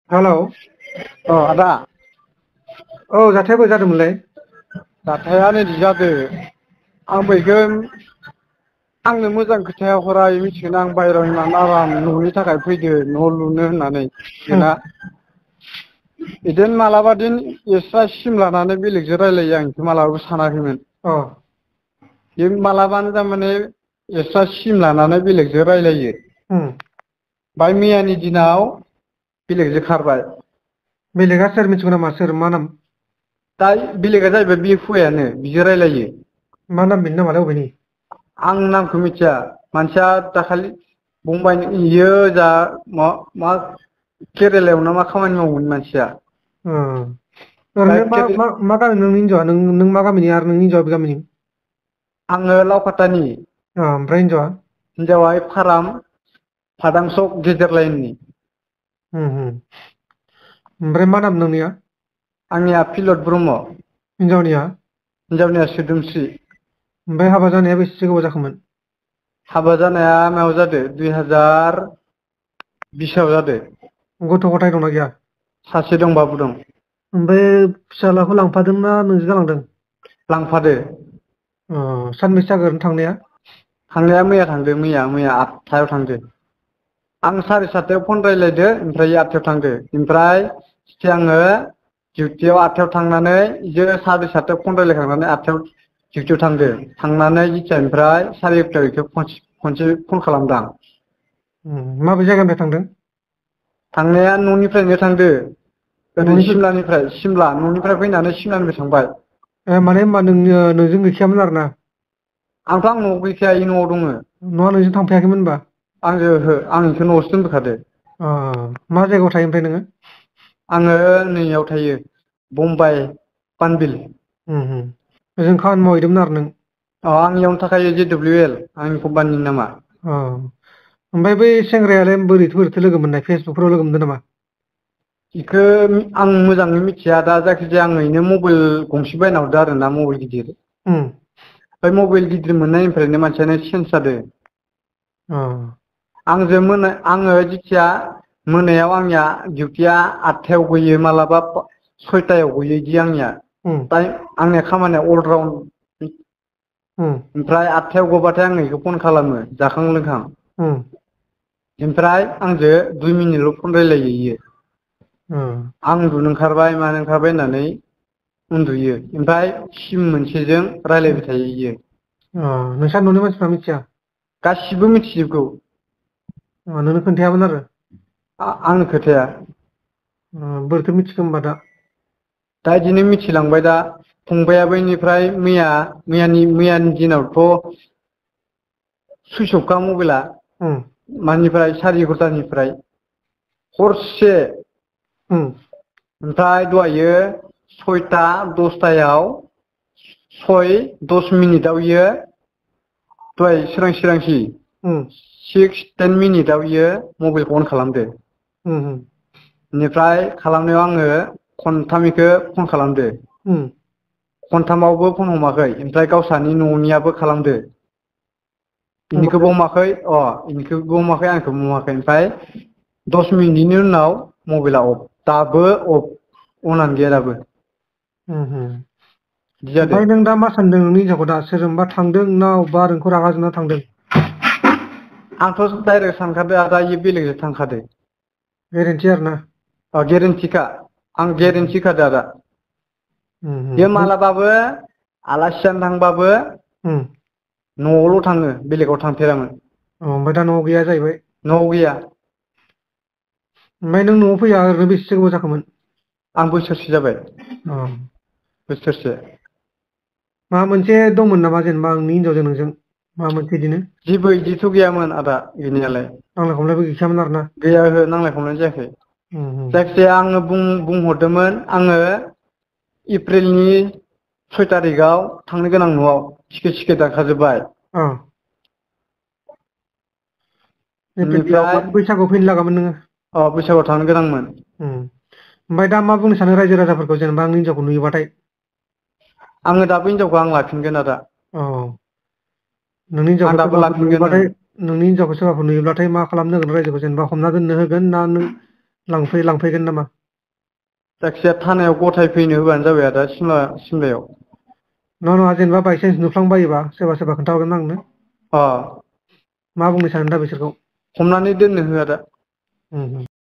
Hello. आदा औ जाथाया बोरै जादोंमोनलाय? जाथाया नैदि जादो आं बैखौ आंनो मोजां खोथाया हराय मिथिगोन आं बायहेरायाव इमान आराम न'नि थाखाय फैदो न' लुनो होननानै उम मिथिगोना बिदिनो मालाबा दिन एस्रा सिम लानानै बेलेगजों रायलायो आं बेखौ मालाबाबो सानाखैमोन। अ बे मालाबानो थारमाने एक्सट्रा सिम लानानै बेलेगजों रायलायो। उम बाय मैयानि दिनाव बेलेगजों खारबाय। बेलेगा सोर मिथिगौ नामा सोर मा नाम? दा बेलेगा जाहैबाय बे हौवायानो बिजों रायलायो। मा नाम बेनि नामालाय अबेनि? आं नामखौ मिथिया मानसिया दाखालि बुंबाय इयो जा मा केरेलायाव ना मा खामानि मावोमोन मानसिया। दा ओरैनो मा गामि नोंनि हिनजावा नों मा गामिनि आरो नोंनि हिनजावा बबे गामिनि? आङो लावखातानि ओमफ्राय हिनजावा हिनजावा फाराम फादांसक गेजेर लाइननि। ओमफ्राय मा नाम नोंनिया? आंनिया फिलद ब्रह्म। हिनजावनिया? हिनजावनिया सोदोमस्रि। ओमफ्राय हाबा जानाया बेसेसो गोबाव जाखोमोन? हाबा जानाया मायाव जादो 2020आव जादो। गथ' गथाय दंना गैया? सासे दं बाबु दं। ओमफ्राय फिसालाखौ लांफादोंना नोंजों गालांदों? लांफादो। सानबेसे जाखो ओरैनो थांनाया? थांनाया मैया थांदो मैया 8थायाव थांदो। आं 7:30 फन रायज्लायदो ओमफ्राय 8थायाव थांदो ओमफ्राय आङो डिउटियाव 8थायाव थांनानै बिदिनो 7:30 फन रायलायखांनानै 8थायाव डिउटियाव थांदो थांनानै जितियानिफ्राय 1:30 बेखौ खनसे फन खालामदां। माबे जायगानिफ्राय थांदों? थांनाया न'निफ्रायनो थांदो ओरै न'निफ्राय सिमलानिफ्राय सिमला न'निफ्राय फैनानै सिमलानिफ्राय थांबाय। माने होनबा नोंजों गैखायामोन आरो ना? आंथ' आं न'आव गैखाया इ न'आव दङो। नङा नोंजों थांफायाखैमोन होनबा आंजों ओहो आं इखौ न'आवसो दोनबोखादो। मा जायगायाव थायो ओमफ्राय नोङो? आङो नैयाव थायो बम्बाइ पानबिल। ओजों खामानि मावहैदोंमोन आरो नों? आं इयावनो थाखायो JWL आंनि कम्पानिनि नामा। ओमफ्राय बै सेंग्रायालाय बोरैथो लोगो मोननाय फेसबुकफोराव लोगो मोनदों नामा? बेखौ आं मोजाङै मिथिया दा जायखिजाया आङो इनो मबाइल गंसे बायना हरदों आरो ना मबाइल गिदिर। उम बै मबाइल गिदिर मोननायनिफ्रायनो मानसियानो चेन्ज जादों। अ आङो जिथिया मोनायाव आंनिया डिउटिया 8थायाव गयो मालाबा 6थायाव गयो बिदि आंनिया। उम आंनिया खामानिया अलराउन्ड उम ओमफ्राय 8थायाव गबाथाय आङो बेखौ फन खालामो जाखां लोंखां। उम ओमफ्राय आंजों 2 मिनिटल' फन रायलायो इयो। आं उन्दुनो ओंखारबाय मानो ओंखारबाय होननानै उन्दुयो ओमफ्राय सिम मोनसेजों रायलायबाय थायो इयो। नोंस्रा न'नि मानसिफ्रा मिथिया? गासिबो मिथिजोबगौ। नोंनो खोन्थायामोन आरो? आंनो खोथाया। बोरैथो मिथिखो होमबा दा? दा इदिनो मिथिलांबाय दा फंबायाबो इनिफ्राय मैयानि दिनावथ' सुइस अफखा मबाइला उम मानिफ्राय 11:30निफ्राय हरसे उम ओमफ्राय दहायो 6ता 10थायाव 6:10 इयो दहाय सोरांसि उम 6:10 इयो मबाइलखौ अन खालामदो। उम बेनिफ्राय खालामनायाव आङो खनथाम इखो फन खालामदो। उम खनथामावबो फन हमाखै ओमफ्राय गावसानि न'नियाबो खालामदो। बेनिखौबो ओमफ्राय हमाखै बेनिखौबो हमाखै आंखौबो हमाखै ओमफ्राय 10 मिनिटनि उनाव मबाइला अफ दाबो अनानो गैया दाबो। बिदि जादो ओमफ्राय नों दा मा सानदों नोंनि हिनजावखौ दा सोरजोंबा थांदों ना अबेबा नोंखौ रागा जोंना थांदों? आंथ' डाइरेक्ट सानखादों आदा इयो बेलेगजों थांखादो। गेरेन्थि आरोना? गेरेन्थिखा आं गेरेन्थि होखादो आदा। बे उम मालाबाबो आलासि जानो थांबाबो उम न'आवल' थाङो बेलेगाव थांफेरामोन। ओमफ्राय दा न'आव गैया जाहैबाय? न'आव गैया। ओमफ्राय नों न'आव फैया ओरैनो बेसेसो गोबाव जाखोमोन? आं बोसोरसे जाबाय अ बोसोरसे। माबा मोनसे दंमोन नामा जेनेबा नोंनि हिनजावजों नोंजों माबा मोनसे बिदिनो? जेबो इदिथ' गैयामोन आदा गैनायालाय। नांलाय खमलायबो गैखायामोन आरोना? गैया ओहो नांलाय खमलाय जायाखै उम जायखिजाया आङो बुंहरदोंमोन आङो एप्रिलनि 6 थारिखआव थांनो गोनां न'आव टिकेट दानखाजोबबाय। अ एप्रिलाव बेनिफ्राय माने बैसागुआव फैनो लागामोन नोङो? बैसागुआव थांनो गोनांमोन। ओमफ्राय दा मा बुंनो सानो रायजो राजाफोरखौ जेनेबा आंनि हिनजावखौ नुयोबाथाय? आङो दाबो हिनजावखौ आं लाफिनगोन आदा। औ नोंनि आं हिनजावखौ दाबो सोरबाफोर लाफिनगोन नुयोबाथाय नोंनि हिनजावखौ सोरबाफोर नुयोब्लाथाय मा खालामनो होगोन रायजोखौ जेनेबा हमना दोननो होगोन ना नों लांफैगोन नामा? जायखिजाया थानायाव गथाय फैनो होबानो जाबाय आदा सिमलायाव। नङा जेनेबा बायसान्स नुफ्लांबायोबा सोरबा खोन्थाहरगोन आंनो। अ मा बुंनो सानो दा बिसोरखौ? हमनानै दोननो हो आदा।